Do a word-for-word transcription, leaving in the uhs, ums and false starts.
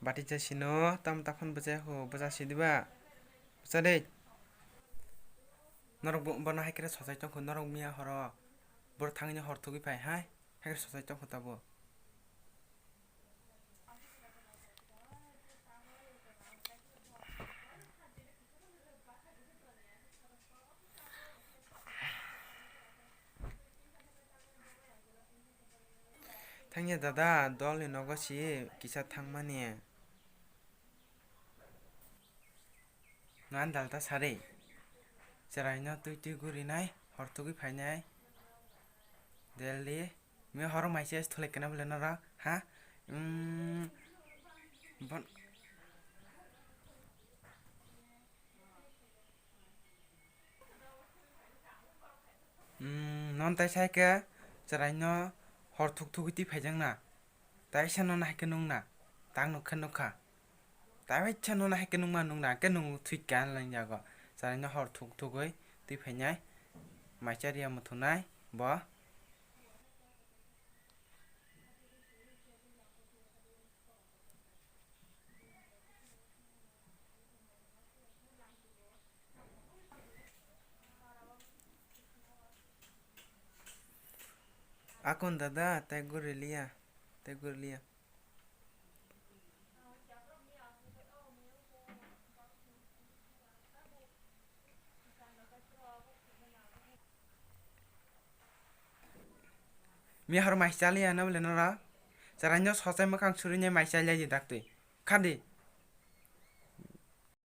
Bati jasino, tam taphon bwchai ho, bwcha sidi ba? Bwcha de. Norok bo, bono hai khe sochai tongkho, norok miya horo. Boro thangni hor thugwi phai hai. Hai khe sochai tongkho tabo. Thangya dada, dolni nogo si kisa thangmani. Ngan dalta sari. Chwraino twi twi gurinai, hor thugwi phainai. Delhi. Mi horo maise thulai kana bole nora, ha? Mm, bon. Mm, non tai sai khe chwraino hor thuk thugwi twi phaijakna. Taisa nono hai khe nungna. Tang nuk khe nuk kha. Taisa nono hai khe nungma nungna. Hwnkhe nung thwi kha hinlai jago. Chwraino hor thuk thugwi twi phainai. Maisa riya muthunai bo. Akon dada, tei guri liya, tei guri liya. Mihar mai chaliya na bole nora. Chwraino sochai mwkhang surinai mai chaliya di daktwi. Khadi.